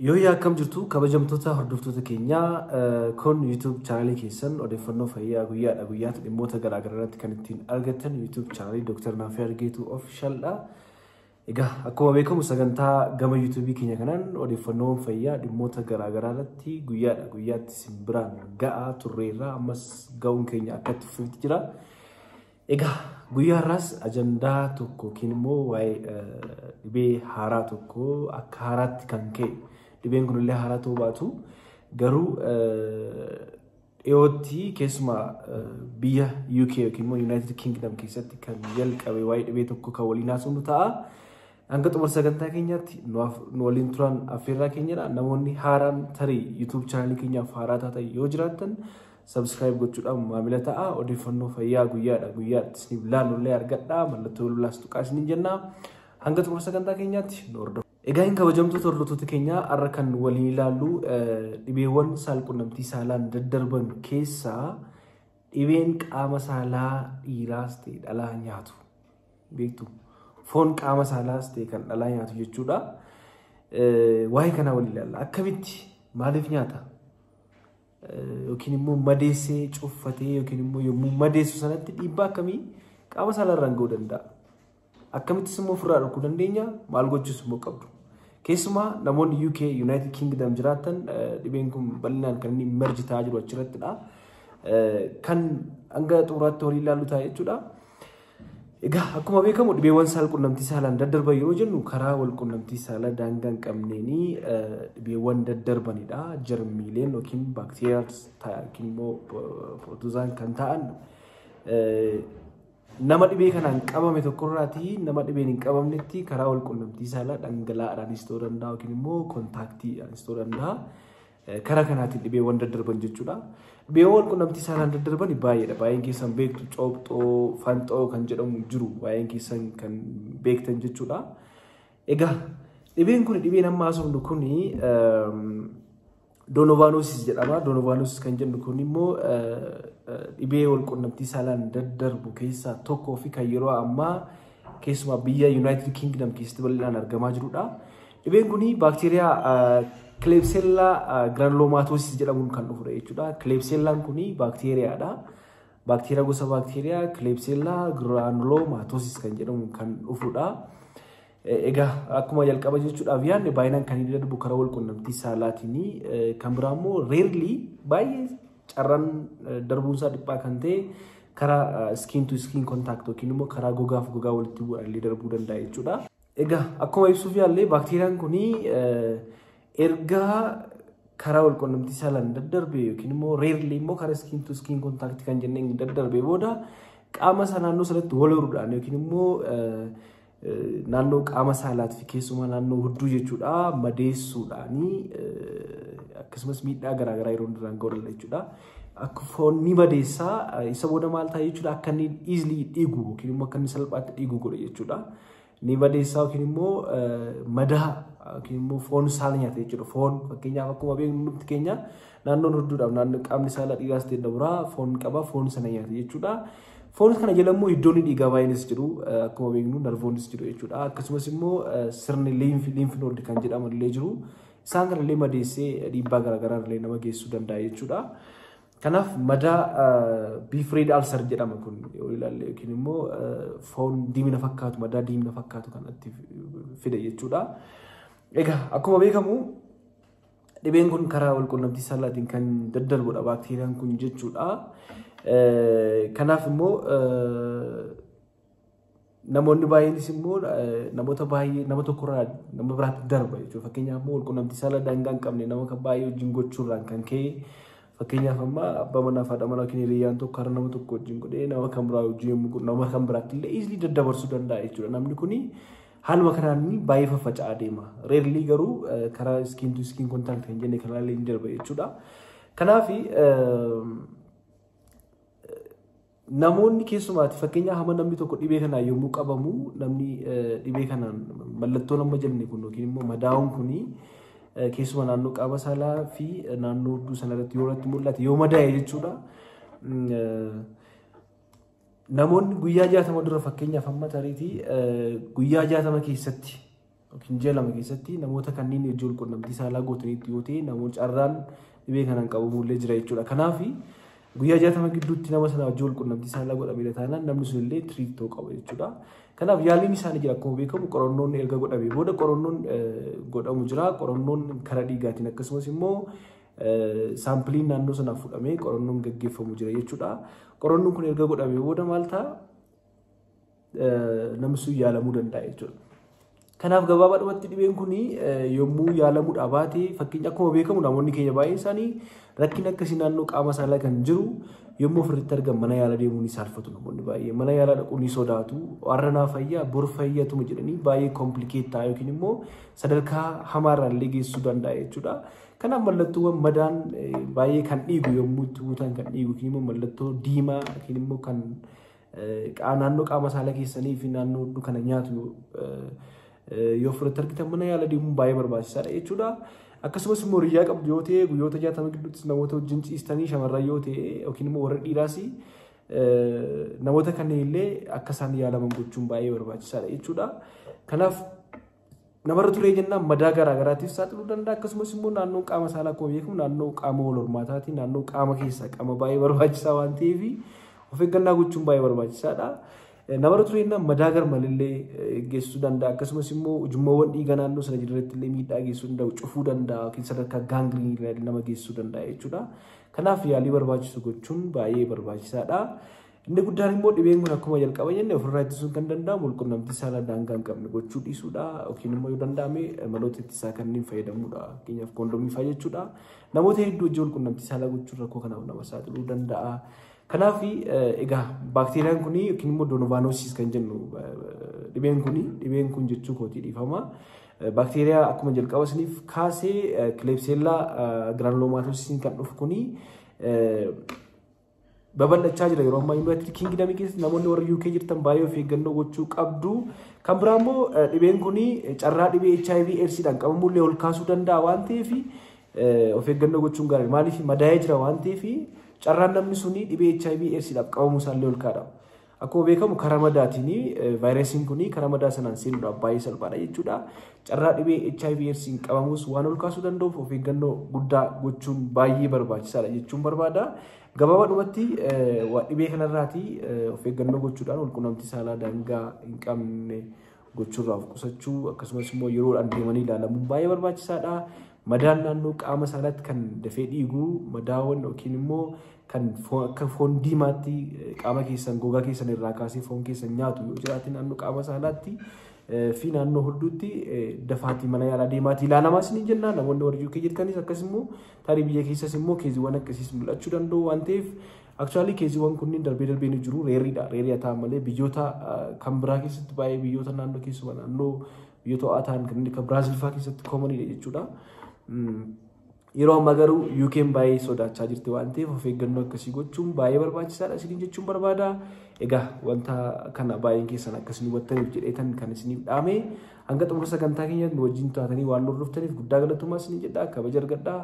Yoo akkam jirtu kabajamtoota hordoftoota keenyaa, kun YouTube chaanalii keessan odeeffannoo fayyaa guyyaadha guyyaatti dhimmoota garaagaraa irratti kan ittiin argattan YouTube chaanalii Dr. Naafii Argeetuu Official'dha. Egaa akkuma beekamu sagantaa gama YouTube keenya kanaan odeeffannoon fayyaa dhimmoota garaagaraa irratti guyyaadha guyyaatti isin biraan ga'aa turreerra, ammas ga'uun keenya akka itti fufetti jira. Egaa guyyaa har'aas ajandaa tokko yookiin immoo waa'ee dhibee haaraa tokko akka haaraatti kan ka'e, dhibeen kunillee haaraa ta'uu baatu garuu dhiyootti keessumaa biyya UK yookiin immoo United Kingdom keessatti kan jalqabe waa'ee dhibee tokko kan waliin haasofnu ta'a. Hanga xumura sagantaa keenyaatti nu waliin turan affeerraa keenyadha. Namoonni haaraan tarii YouTube chaanalii keenyaaf haaraa taatan yoo jiraattan subscribe gochuudhaan maamila ta'a. Odeeffannoo fayyaa guyyaadha guyyaatti isiniif laannullee argadha. Mallattoo bilbilaas tuqaa isiniin jenna. Hanga xumura sagantaa keenyaatti nu hordofu. Egaa hin kabajamtoota hordoftoota keenyaa, har'a kan waliin ilaallu dhibeewwan saalqunnamtii saalaan daddarban keessaa dhibeen qaama saalaa dhiiraas ta'e dhalaa nyaatu. Beektu, foon qaama saalaas ta'e kan dhalaa nyaatu jechuudha. Waa'ee kanaa waliin ilaalla. Akkamitti, maaliif nyaata? Yookiin immoo madeessee cuffatee yookiin immoo yommuu madeessu sanatti dhiibbaa akkamii qaama saalaa irraan ga'uu danda'a? Akkamittis immoo ofirraa dhorkuu dandeenya? Maal gochuus immoo qabdu? Keessumaa namoonni UK, United Kingdom jiraatan dhibeen kun bal'inaan kan inni emerge ta'aa jiru achirrattidha. Kan hanga xumuraatti waliin ilaallu ta'a jechuudha. Egaa akkuma beekamu dhibeewwan saalqunnamtii saalaan daddarban yeroo jennu karaa walqunnamtii saalaa daangaa hin qabneenii dhibeewwan daddarbanidha. Jarmiileen yookiin baakteeriyaa yookiin immoo protozoan kan ta'an nama dhibee kanaan qabame tokkorraatii nama dhibeen hin qabamnetti karaa walqunnamtii saalaa dhangala'aadhaanis ta'uu danda'a yookiin immoo contactiidhaanis ta'uu danda'a. Karaa kanaatiin dhibeewwan daddarban jechuudha. Dhibeewwan walqunnamtii saalaan daddarban baay'eedha. Baay'een keessan beektu, coophxoo, fanxoo kan jedhamu jiru, baay'een keessan kan beektan jechuudha. Egaa dhibeen kun, dhibeen amma haasofnu kun donovanosis jedhama. Donovanosis kan jennu kun immoo dhibee walqunnamtii saalaan daddarbu keessaa tokkoo fi kan yeroo ammaa keessumaa biyya United Kingdom keessatti bal'inaan argamaa jirudha. Dhibeen kun baakteeriyaa Klebsiella granulomatosis jedhamuun kan dhufudha jechuudha. Klebsiellaan kun baakteeriyaadha. Baakteeriyaa gosa baakteeriyaa Klebsiella granulomatosis kan jedhamuun kan dhufudha. Egaa akkuma jalqaba jechuudhaaf yaadne baay'inaan kan inni darbu karaa walqunnamtii saalaatiin, kan biraa immoo rarely, baay'ee carraan darbuunsaa dhiphaa kan ta'e, karaa skin to skin contact yookiin immoo karaa gogaaf gogaa walitti bu'an illee darbuu danda'a jechuudha. Egaa akkuma ibsuuf yaallee baakteeriyaan kun erga karaa walqunnamtii saalaan daddarbe yookiin immoo rarely immoo karaa skin to skin contact kan jenneen daddarbe booda qaama isaa naannoo sanatti wal horuudhaan yookiin immoo naannoo qaama saalaatii fi keessumaa naannoo hudduu jechuudha madeessuudhaanii akkasumas miidhaa garaagaraa yeroo hundarraan ga'uu danda'a jechuudha. Akka foon ni madeessaa, isa booda maal ta'a jechuudha? Akka inni easily dhiigu yookiin immoo akka inni salphaatti dhiigu godha jechuudha. Ni madeessaa yookiin immoo madaa yookiin immoo foon saala nyaata jechuudha. Foon fakkeenyaaf akkuma beeknu nuti keenya naannoon hudduudhaaf naannoo qaamni saalaa dhiiraas ta'e dubaraa foon qaba, foon sana nyaata jechuudha. Foon kana jala immoo iddoon dhiigaa baay'eenis jiru, akkuma beeknu narvoonnis jiru jechuudha. Akkasumas immoo sirni lymph node kan jedhaman illee jiru. Isaan kanallee madeessee dhiibbaa garaagaraa illee nama geessisuu danda'a jechuudha. Kanaaf madaa beef red ulcer jedhama kun yoo ilaalle yookiin immoo foon diimina fakkaatu, madaa diimina fakkaatu kanatti fida jechuudha. Egaa akkuma beekamu dhibeen kun karaa walqunnamtii saalaatiin kan daddarbudha baakteeriyaan kun jechuudha. Kanaaf immoo namoonni baay'eenis immoo namoota baay'ee nama tokkorraa nama biraatti darba jechuudha. Fakkeenyaaf immoo walqunnamtii saalaa daangaa hin qabne nama kan baay'ee wajjin gochuurraan kan ka'e, fakkeenyaaf amma abbaa manaa fi haadha manaa yookiin hiriyyaan tokko hara nama tokko wajjin godhee nama kan biraa wajjin yommuu godhu nama kan biraatti illee easily daddabarsuu danda'a jechuudha. Namni kuni haaluma kanaan baay'ee faffaca'aa deema. Rarely garuu karaa skin to skin contact kan jenne kanaallee ni darba jechuudha. Kanaaf namoonni keessumaatti fakkeenyaaf hamma namni tokko dhibee kanaan yommuu qabamu, namni dhibee kanaan mallattoo nama jenne kun yookiin immoo madaa'uun kuni keessumaa naannoo qaama saalaa fi naannoo hudduu sanarratti yoo irratti mul'ate, yoo madaa'e jechuudha. Namoonni guyyaa 60 dura, fakkeenyaaf amma tariitii guyyaa 60 keessatti yookiin ji'a 2 keessatti namoota kanneen wajjin wal quunnamtii saalaa gootaniitti yoo ta'e namoonni carraan dhibee kanaan qabamullee jira jechuudha. Kanaaf guyyaa 60 gidduutti nama sana wajjin wal quunnamtii saalaa godhamee taanaan namni sun illee tiriit ta'uu qaba jechuudha. Kanaaf yaaliin isaanii jira akkuma beekamu qorannoon erga godhamee booda qorannoon godhamu jira. Qorannoon karaa dhiigaatiin akkasumas immoo saampiliin naannoo sanaaf fudhamee qorannoon gaggeeffamu jira jechuudha. Qorannoon kun erga godhamee booda maal ta'a? Namni sun yaalamuu danda'a jechuudha. Kanaaf gabaabaadhumatti dhibeen kun yommuu yaalamuudhaa baate fakkeenya akkuma beekamu namoonni keenya baay'een isaanii rakkina akkasii naannoo qaama saalaa kan jiru yommuu ofirratti argan mana yaalaa deemuu ni saalfatu namoonni baay'ee mana yaalaa dhaquu ni sodaatu warra naa fayyaa bor fayyatuma jedhanii baay'ee komplikeet ta'a yookiin immoo sadarkaa hamaarraa illee geessisuu danda'a jechuudha. Kanaaf mallattoowwan madaan baay'ee kan dhiigu yommuu itti guutan kan dhiigu yookiin immoo mallattoo diimaa yookiin immoo kan naannoo qaama saalaa keessanii fi naannoo kana nyaatu yoo ofirratti argitan mana yaala deemuun baay'ee barbaachisaadha jechuudha. Akkasumas immoo hiriyaa qabdu yoo ta'e guyyoota 60 gidduutti namoota wajjin ciistanii shamarran yoo ta'e yookiin immoo warra dhiiraas namoota kanneen illee akka isaan yaalaman gochuun baay'ee barbaachisaadha jechuudha. Kanaaf namarra turee jennaan madaa garaagaraatiif saaxiluu danda'a. Akkasumas immoo naannoo qaama saalaa akkuma beekamu naannoo qaama wal hormaataati naannoo qaama keessaa qaama baay'ee barbaachisaa waan ta'eef of eeggannaa gochuun baay'ee barbaachisaadha. Namarra turee jennaan madaa garmalillee geessisuu danda'a. Akkasumas immoo ujummoowwan dhiigaa naannoo sana jiranitti illee miidhaa geessisuu danda'u, cufuu danda'a yookiin sadarkaa gaangiriinii nama geessisuu danda'a jechuudha. Kanaaf yaalii barbaachisu gochuun baay'ee barbaachisaadha. Inni guddaan immoo dhibeen kun akkuma jalqaba jenne ofirraa ittisuun kan danda'amu walqunnamtii saalaa daangaa hin qabne gochuu dhiisuudha yookiin immoo yoo danda'ame maloota ittisaa kanneen fayyadamuudha. Fakkeenyaaf koondomii fa'aa jechuudha. Namoota hedduu wajjin walqunnamtii saalaa gochuun rakkoo kanaaf nama saaxiluu danda'a. Kanaaf egaa baakteeriyaan kun yookiin immoo doonovanoosis kan jennu dhibeen kun jechuu kootii dhiifama. Baakteeriyaa akkuma jalqaba isiniif kaasee kileebseellaa giraanuloomaatoosiin kan dhufu kuni babal'achaa jira yeroo ammaa Yuunaayitid Kiingidamii keessatti namoonni warra UK jirtan baay'ee of eeggannoo gochuu qabdu. Kan biraa immoo dhibeen kun carraa dhibee HIV AIDSidhaan qabamullee ol kaasuu danda'a waan ta'eef of eeggannoo gochuun gaariidha. Maaliif madaa'ee jira waan ta'eef carraan namni suni dhibee HIV AIDSidhaaf qabamuu isaallee ol kaadha. Akkuma beekamu karaa madaatiin vaayirasiin kun karaa madaa sanaan seenuudhaaf baay'ee salphaadha jechuudha. Carraa dhibee HIV AIDSiin qabamus waan ol kaasuu danda'uuf of eeggannoo guddaa gochuun baay'ee barbaachisaadha jechuun barbaada. Gabaabaadhumatti dhibee kanarraati of eeggannoo gochuudhaan walqunnamtii saalaa daangaa hin qabne gochuurraa of qusachuu akkasumas immoo yeroodhaan deemanii ilaalamuun baay'ee barbaachisaadha. Madaan naannoo qaama saalaatti kan dafee dhiigu madaawwan yookiin immoo kan akka foon diimaatti qaama keessan gogaa keessan irraa kaasee foon keessan nyaatu yoo jiraate naannoo qaama saalaatti fi naannoo hodhuutti dafaatii mana yaalaa deemaatii ilaalamaa isiniin jenna. Namoonni warra UK jirtanis akkasumas tarii biyya keessas immoo keeziiwwan akkasiis mul'achuu danda'u waan ta'eef aktuwaalii keeziiwwan kunniin darbee darbee ni jiru reeriidha. Reerii haa ta'an malee biyyoota kan biraa keessatti baay'ee biyyoota naannoo keessumaa naannoo biyyoota ho'aa ta'an kanneen akka Biraazil fa'aa keessatti koomaniidha jechuudha. Yeroo ammaa garuu UK'n baay'ee sodaachaa jirti waan ta'eef of eeggannoo akkasii gochuun baay'ee barbaachisaadha isiniin jechuun barbaada. Egaa wanta kana baay'een keessan akkasii hubattaniif jedheetan kan isiniif dhaame hanga xumura sagantaa keenyaatti nu wajjin taatanii waan nu hordoftaniif guddaa galatoomaa isiniin jedha. Kabaja argadhaa.